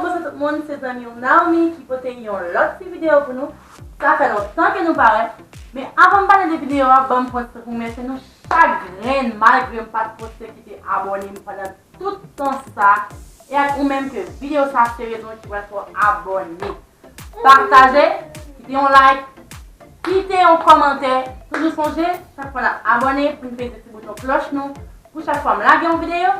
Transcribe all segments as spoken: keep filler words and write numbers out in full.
Bonjou tout moun, se zanmi w Naomi ki pote yon lòt ti videyo pou nou. Sa fè lontan ke nou pa wè, men avan m pale de videyo a, ban m pran ti tan pou m remèsye nou chak grenn, malgre m pa t poste, ki te abòne m pandan tout tan sa, e ak ou menm ke videyo sa se rezon ki pral fè w abòne. Pataje, kite yon like, kite yon kòmantè. Toujou sonje, chak fwa n ap abòne, pou n peze ti bouton klòch nou, pou chak fwa m lage yon videyo,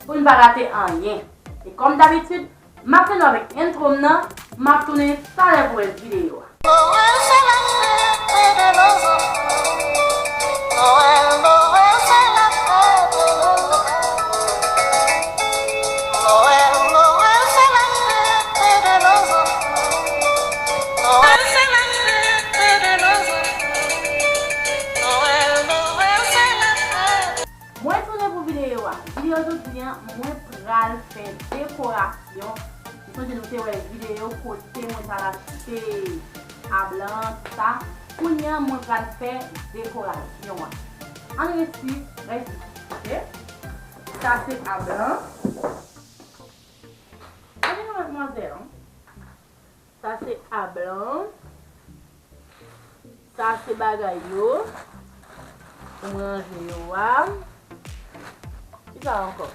pou n pa rate anyen. E kòm dabitid, m ap fini avèk entwo m nan, m ap tounen talè pou rès videyo a. Nowèl se la fête de nos enfants. Nowèl, Nowèl se la fête de nos enfants. Nowèl, Nowèl se la fête de nos enfants. Nowèl se la fête de nos enfants. Nowèl, Nowèl se la fête. Mwen tounen pou videyo a. Videyo jodi a, mwen pral fè dekorasyon. Ou sonje nou te wè videyo kote mwen t al achte ablan, tout sa. Kounye a, mwen pral fè dekorasyon an. Ann ret swiv, rès videyo, oke? Sa se ablan. Gade nan madmwazèl, an. Sa se ablan. Sa se bagay yo. Pou m ranje yo a. Ki sa ankò?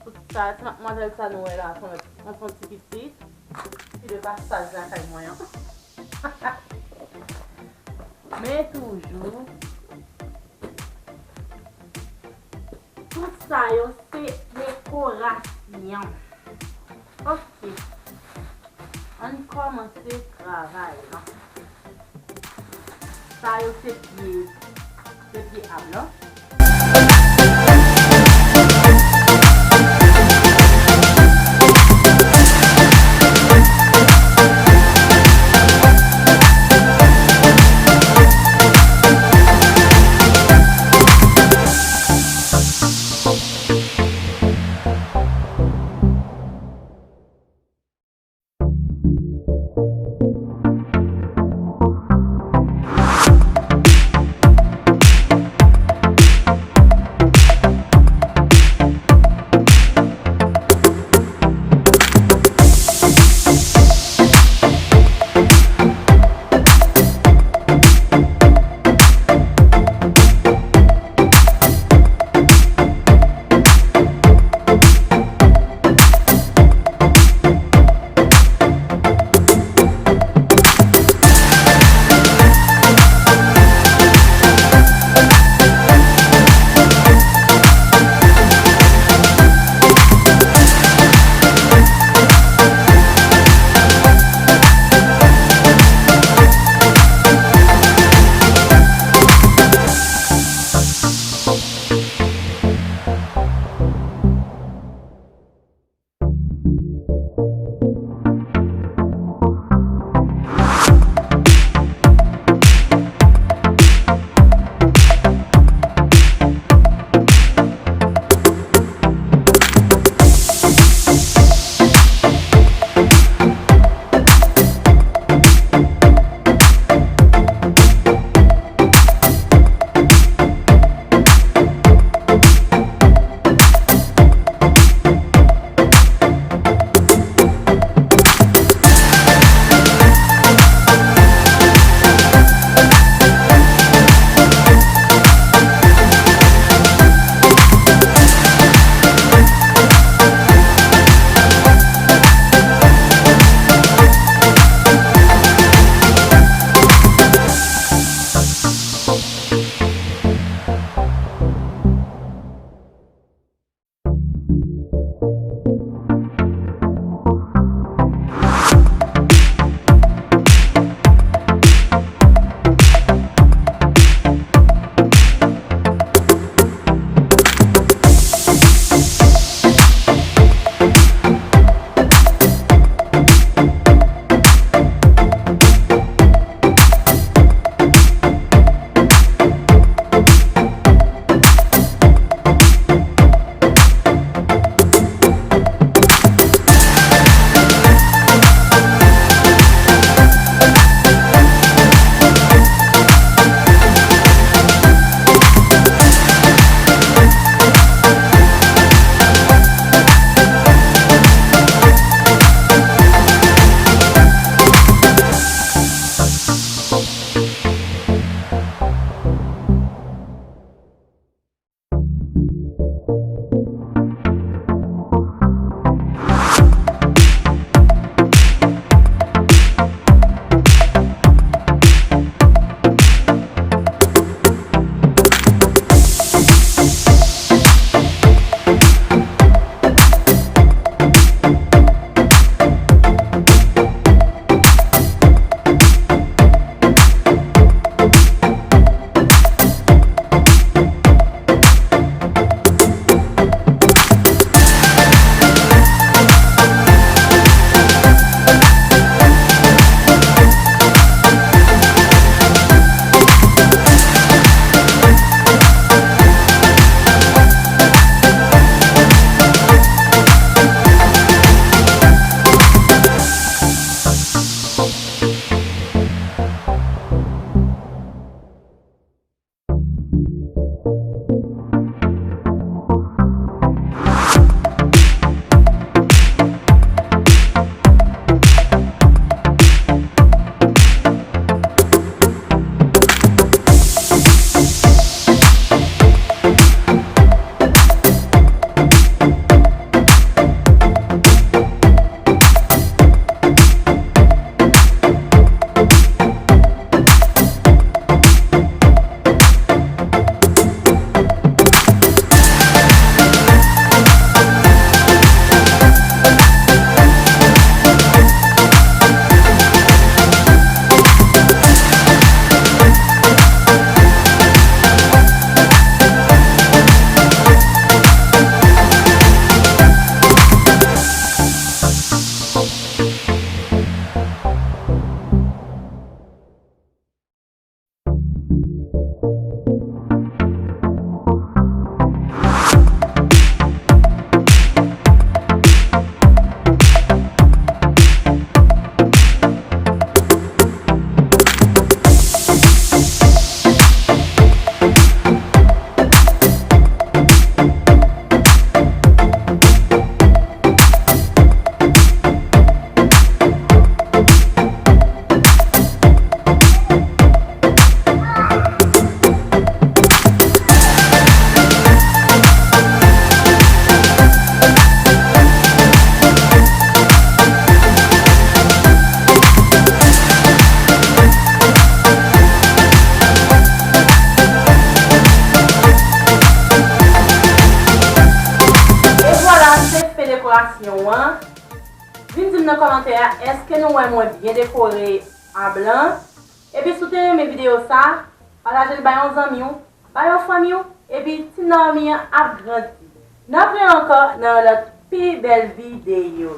Tout sa, ti madmwazèl sa nou wè la, se yon, se yon ti pitit. Ki de pasaj lakay mwen an. Men toujou, tout sa yo se dekorasyon. Oke. Ann kòmanse travay la. Sa yo se pye, se pye ablan. an. Vin di m nan kòmantè a, èske nou wè mwen byen dekore a blan? Epi si w te renmen videyo sa, pataje l bay yon zanmi w, bay yon fanmi w, epi Team Naomi an ap grandi. N ap wè ankò nan yon lòt pi bèl videyo.